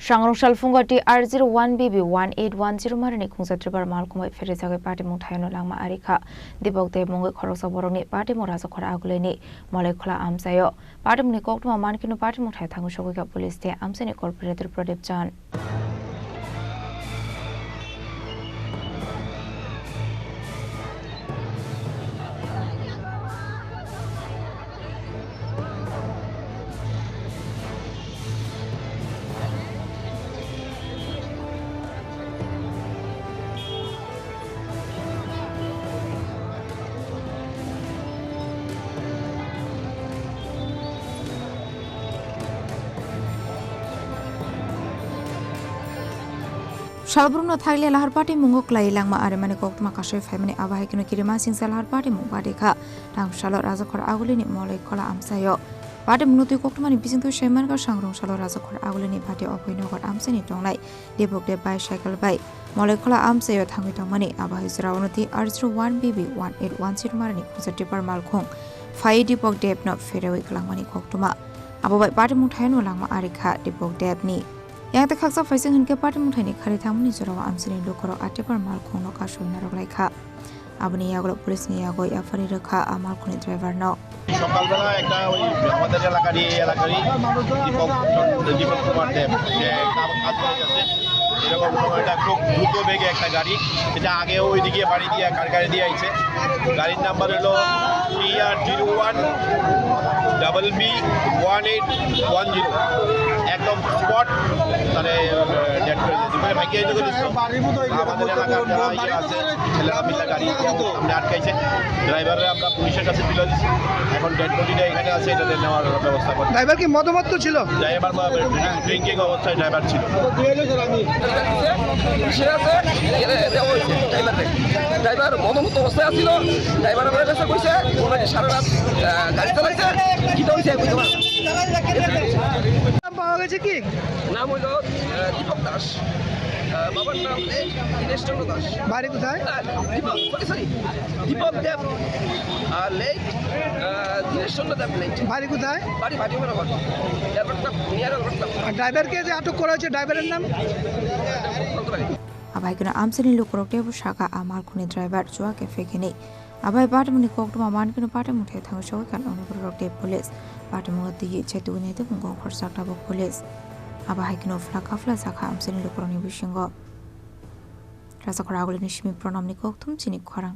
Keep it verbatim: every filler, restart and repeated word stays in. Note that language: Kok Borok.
Sangrong salphungo T R zero one B B one eight one zero marini khungsa driver malkhung bai pherejagwi patimung thayano langma ari kha. Dipok Deb mungwi khoroksa borokni patimung Rajakhor Agulini Molaikhola amchaio. Patimungni koktwma mankhe no patimung thaya thangwi sogwi kha police tei amchaini corporator Pradip Chan. Salbrumno thakle lahar patimung o kwlai langma arimani koktwma kasui phaimani abo hai kheno kirima singsa lahar patimung bade kha. Tang salo Rajakhor Agulini Molaikhola amchaio. Patimungno twi koktwmani bisingtwi saimankha Sangrong salo Rajakhor Agulini bade oboi nogar amchaini tongnai Dipok Deb bicycle bai Molaikhola amchaio thangwi tongmani abo hai jorao no T R zero one B B one eight one zero marini khungsa driver malkhung phai Dipok Debno pherewi kwlangmani koktwma. Abo bai patimung thayano langma ari kha Dipok Debni. Yang tei khaksa phaising hinkhe patimung thaini khari thangmani jorao amchaini lukurok a driver malkhungno kasui narwk lai kha. Aboni yagulo police ni yago yaphari rwkha a malkhungni driver no. সকালবেলা একটা ওই আমাদের এলাকারই, এই এলাকারই দীপক, দীপক কুমার দেব, যে কাম, কাজ করে গেছে, এরকম কোনো একটা খুব দ্রুত বেগে একটা গাড়ি, সেটা আগেও ওইদিকে বাড়ি দিয়ে, কার গাড়ি দিয়ে আইছে। গাড়ির নাম্বার হলো T R zero one double B one eight one zero। একদম স্পট তাহলে ডেড করে দিয়েছে। মানে ভাগ্য এই যে আমাদের এলাকার যারা ইয়ে আছে, ছেলেরা মিলে গাড়ি সামনে আটকাইছে। ড্রাইভাররা আমরা পুলিশের কাছে তুলে দিচ্ছি। এখন ডেড বডিটা এখানে আছে, এটা নেওয়ার ব্যবস্থা করছি। ড্রাইভার কি মদমত্ত ছিল? ড্রাইভার ড্রিঙ্কিং অবস্থায় ড্রাইভার ছিল। পুলিশে আছে, এখানে দেওয়া হয়েছে ড্রাইভারকে। ড্রাইভার মদমত্ত অবস্থায় আছিল। ড্রাইভার আমার কাছে কইছে, ওনাকে সারা রাত, আহ, গাড়ি চালাইছে। কিতা হইছে, আমি বুঝতে পারছি না। নাম পাওয়া গেছে কি? নাম হইল, আহ, দীপক দাস। আহ, বাবার নাম দীনেশ চন্দ্র দাস। বাড়ি কোথায়? আহ, দীপক, সরি, সরি, দীপক দেব, আহ, লেট, আহ, দীনেশ চন্দ্র দেব লেট। বাড়ি কোথায়? বাড়ি ভাটিমোড়া ঘর। Airport club, near airport club. আর ড্রাইভারকে যে আটক করা হয়েছে, ড্রাইভারের নাম? Abo hai kheno amchaini lukurok teibo sakha a malkhungni driver chua khe phekhini. Abo hai patimungni koktwma mankhe no patimung thai thangwi sogwi kha nokni borok tei police. Patimungo twiwi chai tubunai tei mungkok khorchak tabuk police. Abo hai kheno phla kaphla sakha amchaini lukurokni bisingo. Rajakhor Agulini simi Pranamni kokthum chini khorang.